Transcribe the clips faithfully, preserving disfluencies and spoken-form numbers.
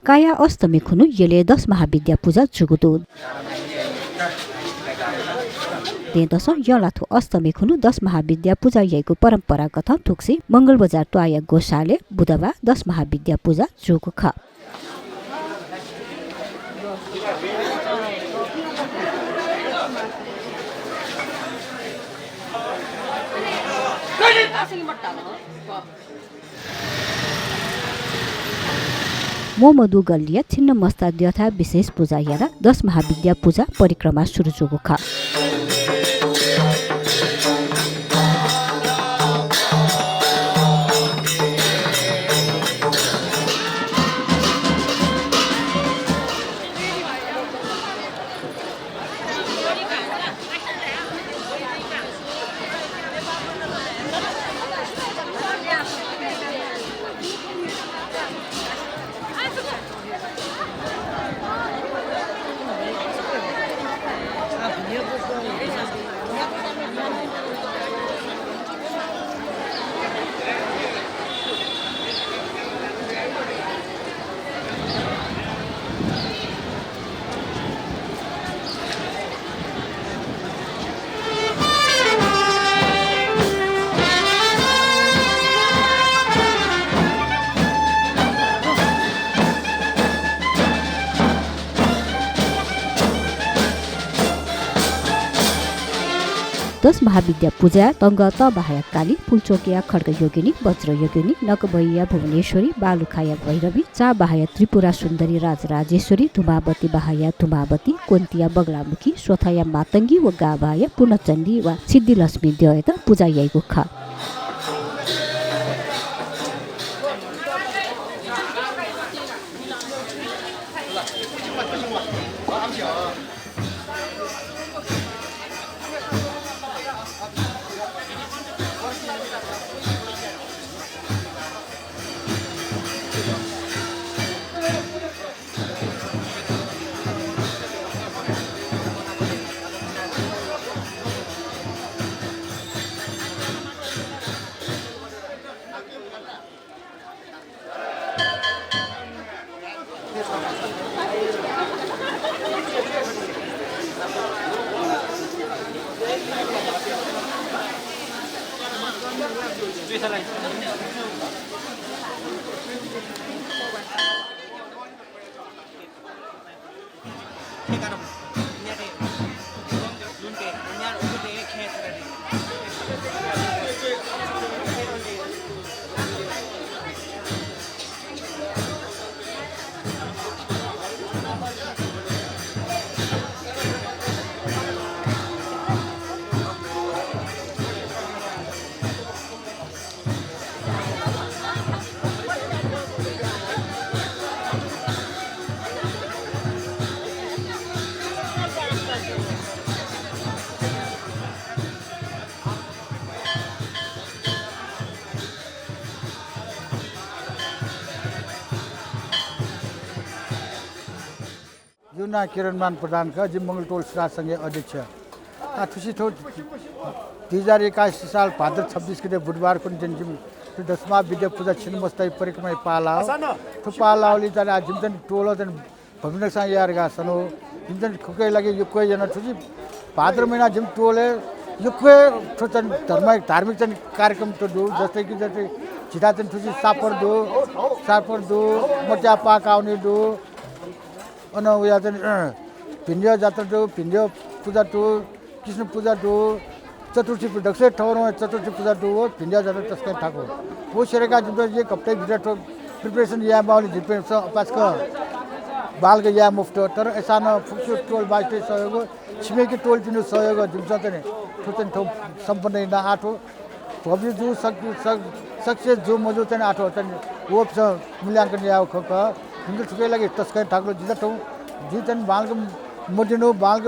काया अष्टमी खुन्हु यलय् दश महाविद्या पुजा जूगु दु। दँय्‌दसं यंलाथ्व अष्टमी खुन्हु दश महाविद्या पुजा याइगु परम्परागतं थुगुसी मंगलबजार त्वाःया गोशालय् बुधबार दश महाविद्या पुजा जूगु खः। म्वःमदु गल्लीया छिन्नमस्ता द्यःथाय् विशेष पुजा यानाः दश महाविद्या पुजा परिक्रमा सुरु जूगु खः। दश महाविद्या पुजाय् तंगः तःबाहाःया काली, पुल्चोकया खड्ग योगिनी, वज्र योगिनी, नकबहीया भुवनेश्वरी, बालुखाया भैरवी, चाःबाहाःया त्रिपुरा सुन्दरी राजराजेश्वरी, धुमावती बाहाःया धुमावती, क्वन्तीया बगलामुखी, स्वथाया मातंगी व गाःबाहाःया पूर्णचण्डी वा सिद्धिलक्ष्मी द्यःयात पुजा याइगु खः। जिगु नां किरणमान प्रधान खः, जि मंगलटोल सुधार संघया अध्यक्ष। आ, थुसी थ्व दुई हजार एकासी साल भाद्र छब्बिस गते बुधबार खुन्हु चाहिँ जिमि थ्व दश महाविद्या पुजा छिन्नमस्ताया परिक्रमाय् पाः लाः। थ्व पाः लाःगुलिं चाहिँ आ जिमित टोलं चाहिँ भविनक्सां याये धकाः सनाः जिमित खुक्वय् लागि यक्व याना। थुसी भाद्र महिना जिमि टोलय् यक्व थ्व चाहिँ धर्म, धार्मिक चाहिँ कार्यक्रम त दु, जस्तै कि जस्तै झीथाय् चाहिँ थुसी सापर दु, सापर दु, मत्या पाः काःवने दु, अन वया चाहिँ, अँ, भिंद्यः जात्रा दु, भिंद्यः पुजा दु, कृष्ण पुजा दु, चतुर्थी पु-, दक्वसिबय् थौंया चतुर्थी पुजा दु, व भिंद्यः जात्रा तसकं थाकु। व स्वयाः जिमिसं एक हप्ता भित्र थ्व preparation याये माःगुलिं जिमिसं अपाय्सकं बांलाक याये मफुत। तर अय्सां नं फुक्कसिया टोलबासित सहयोग, छिमेकी टोलपिनिगु सहयोग जिमिसं चाहिँ थ्व चाहिँ थ्व सम्पन्न याना। आः थ्व भव्य जू, सक-, सक-, success जू मजू चाहिँ आः थ्व चाहिँ वःपिन्सं मूल्यांकन यायेगु खँ खः। जिमिसं थुकिया लागि तसकं थाकुल। जिमिसं थौं, जिं चाहिँ बांलाक मद्यनागु, बांलाक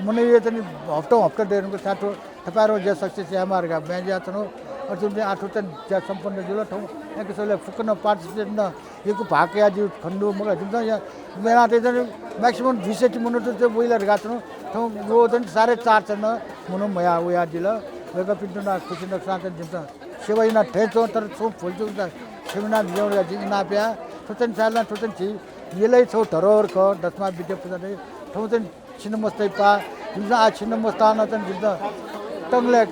मनय् चाहिँ हप्ता हप्ता दयेधुंकल, छाय् थ्व थपाय्‌धंगु ज्या success यायेमाः धकाः बँय् जुयाच्वनागु। अथे जुयाः आः थ्व चाहिँ ज्या सम्पन्न जुल। थौं याकःसलय् फुक्कं participant नं यक्व भाग कयादीगु खने दु, मखु ला? जिमिसं या-, मेलातय् चाहिँ maximum दुई सय ति मनूत चाहिँ वइ ला धकाः च्वनागु। थौं व चाहिँ साढे चार सय नं मनू मया वयादिल। वय्कःपिन्त नं खुसी नकसां चाहिँ जिमिसं सेवा याना थें च्वं, तर छुं भुल चूक चाहिँ क्षमा यानादिसँ धकाः जिं इनाप याये। थ्व चाहिँ सायद नं थ्व चाहिँ झी यलय् छगू धरोहर खः, दशमहाविद्या पुजा चाहिँ थौं चाहिँ छिन्नमस्ताया पाः, जिमिसं आः छिन्नमस्तां नं चाहिँ जिमिसं तंगलय्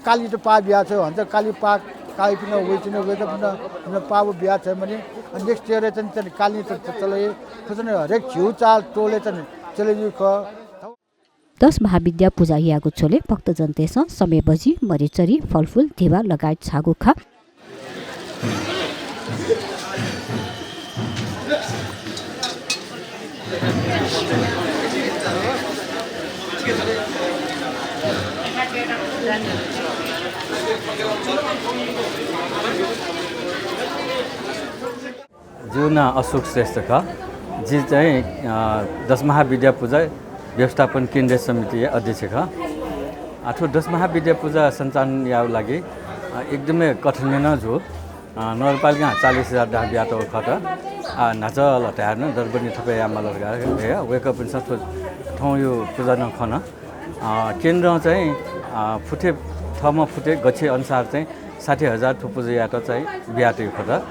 कालीत पाः बियाछ्वये, हन्त काली पाः काइपिं वइपिं वय्कःपिन्त जिमिसं पाः बियाछ्वये मानि। अ, next year-य् चाहिँ, चाहिँ काली त, त चले, थ्व चाहिँ हरेक झिगू चाड टोलय् चाहिँ चले जुइ खः। दशमहाविद्या पुजा यायेगु झ्वलय् भक्तजनतय्सं समेबजि, मरिचरी, फलफुल, धिबा लगायत छाःगु खः। जिगु नां अशोक श्रेष्ठ खः। जि चाहिँ, अ, दशमहाविद्या पुजा व्यवस्थापन केन्द्रीय समितिया अध्यक्ष खः। आ, थ्व दशमहाविद्या पुजा सञ्चालन यायेगु लागि, अ, एकदमै कठिन नं जू। अ, नगरपालिकां चालिस हजार दां बियातःगु खः। आ, न्हाचः ला धाये नं दरबन्दी थप यायेमाल धकाः वय्कःपिन्सं थ्व थौंया पुजा नं खन। अ, केन्द्रं चाहिँ, अ, फुटे, थःम्हं फुटे गच्छे अनुसार चाहिँ साठी हजार थ्व पुजा यायेत चाहिँ बियातःगु खः।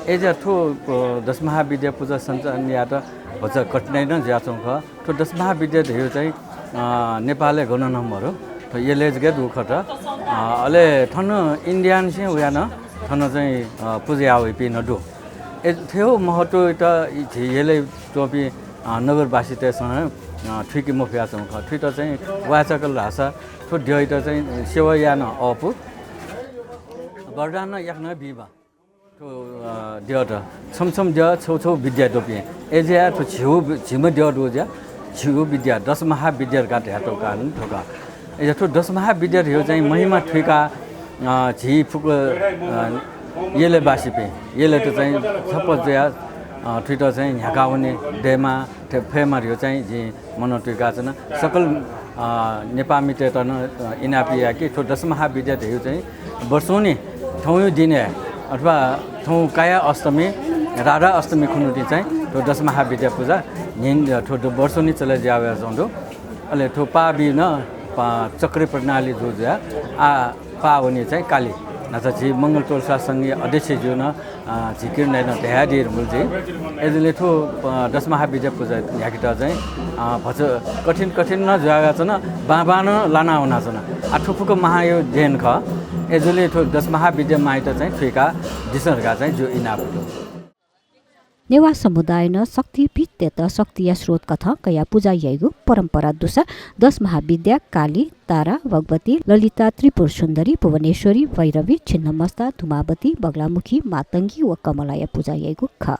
अय्‌जुया थ्व, अ, दशमहाविद्या पुजा सञ्चालन यायेत भचा कठिनाइ नं जुयाच्वंगु खः। थ्व दशमहाविद्या धयागु चाहिँ, अ, नेपालय् गनं नं मदु। थ्व यलय् जक दुगु खः। अ, अले थन इन्डियांनिसें वयाः नं थन चाहिँ, अ, पुजा याः वइपिं नं दु। अय्, थ्व महत्वयात झी यलय् च्वंपिं, अ, नगरवासीतय्सं, अ, थुइके मफयाच्वंगु खः। थुइत चाहिँ वाय् चाकल धाःसा थ्व द्यःयात चाहिँ सेवा यायेत नं अःपु, वरदान नं याकनं बीमाः। थ्व, अ, द्यःत छम्ह छम्ह द्यः छगू छगू विद्या दुपिं। अय्‌जुया थ्व झिगू, झिम्ह द्यः दुगु जुयाः झिगू विद्या, दशमहाविद्या धकाः धयातःगु कारण थ्व खः। अय्‌जुया थ्व दशमहाविद्या धयागु चाहिँ महिमा थुइकाः, अ, झी फुक्क, अ, यलय्‌वासीपिं, यलय्‌त चाहिँ छप्पँ जुयाः, अ, थुइत चाहिँ न्ह्याकावने दयेमाः, फयेमाः धयागु चाहिँ जिं मनं तुइकाच्वना। सकल, अ, नेपाःमितय्त नं, अ, इनाप याये कि थ्व दशमहाविद्या धयागु चाहिँ वर्षौंनि थौंया दिनय् अथवा थौं काया अष्टमी, राधा अष्टमी खुन्हु दिं चाहिँ थ्व दशमहाविद्या पुजा न्हिं, अ, थ्व द-, वर्षौंनि चले जुयावयाच्वंगु दु। अले थ्व पाः बी नं, अ, चक्री प्रणाली जू जुयाः आः पाः वनी चाहिँ काली। न्हाचः झी मंगल टोलसा संघया अध्यक्षज्यूं नं, अ, झी किरण दाइनं धयादी धुंकल जुइ। अय्‌जूगुलिं थ्व, अ, दशमहाविद्या पुजा न्ह्याकेत चाहिँ, अ, भचा कठिन कठिन नं जुयाच्वन, बांबां नं लाना वनाच्वन। आः थ्व फुक्क महाया देन खः। अय्‌जूगुलिं थ्व दशमहाविद्या माःयात चाहिँ थुइकादिसँ धकाः चाहिँ जिगु इनाप दु। नेवाः समुदायं शक्तिपीठतय्त शक्तिया स्रोत कथं कयाः पुजा याइगु परम्परा दुसा दशमहाविद्या, काली, तारा, भगवती, ललिता, त्रिपुर सुन्दरी, भुवनेश्वरी, भैरवी, छिन्नमस्ता, धुमावती, बगलामुखी, मातंगी व कमलाया पुजा याइगु खः।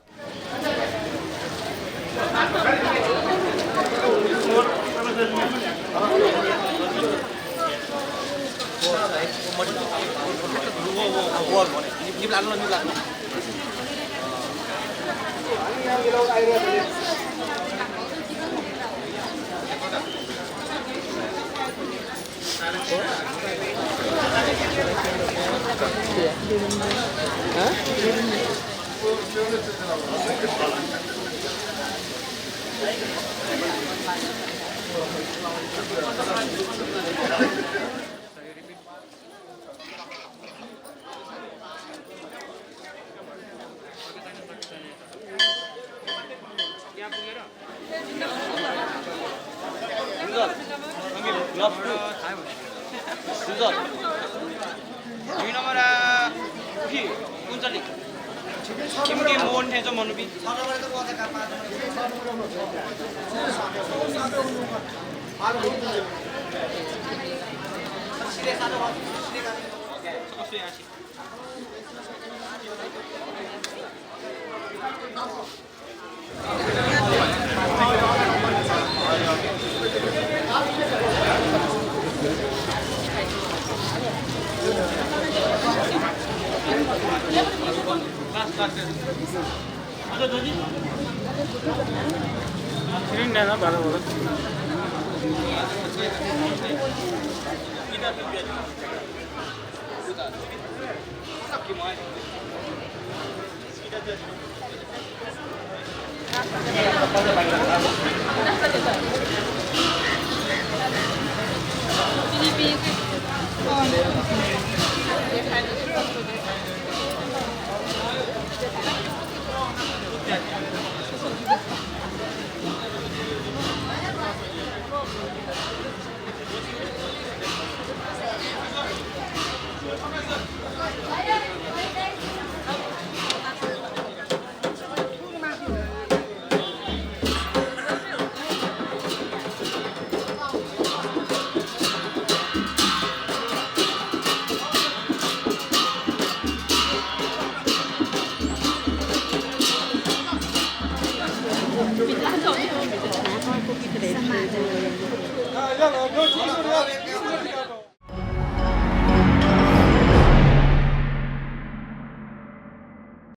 दुई नम्बर, आ, उखि, उन्चली। इमिके मोहन थें च्वं मनूपिं।